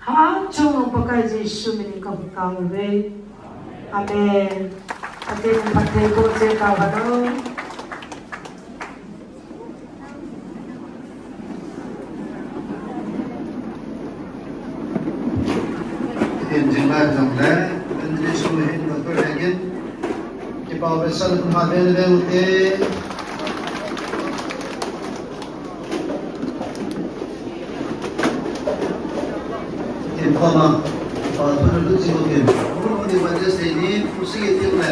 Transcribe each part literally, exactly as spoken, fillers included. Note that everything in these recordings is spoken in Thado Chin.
Hachunga Pakai Jesu min in kahung tao uve. Amen. Pathen in phatthei boh cheh tahen. Tin jing lai jongle, Pathen in Jesu min in Doctor Hegin, kipa vetsahna phatthei boh ute. Tin koma, pa thu na lu chi ko tin. Ko ni ba de se ni, ku si ye tin le.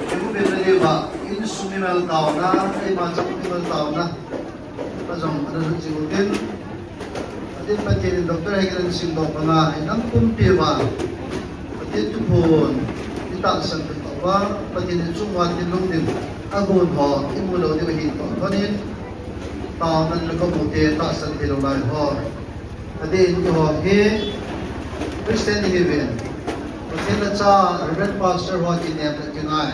Ku be na le ba, insung mimal taona, eima chang mimal taona. Pa jong ana lu chi ko tin. Atin Pathen in Doctor Hegin simdoh banga, inam pumpi uva Pathen thuphon itahsan peh uva, Pathen in chunga thinlung ding agon ho imu lou diu ahi toh lhonin, taona le kamu te tahsan thei lou lai ho. Adeh in eiho hi Christian ihiuvin, Pathen lhacha Reverend Pastor ho kinem le kingai,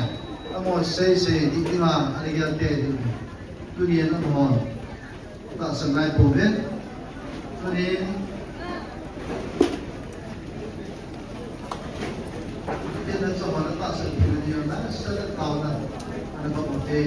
amaho seisei ding dinga ana gel te ahi. Tunin amaho tahsan ngai pouvin. Tunin, tunin chun amaho tahsan thei ding ahi, tahsan taona ana bol ute.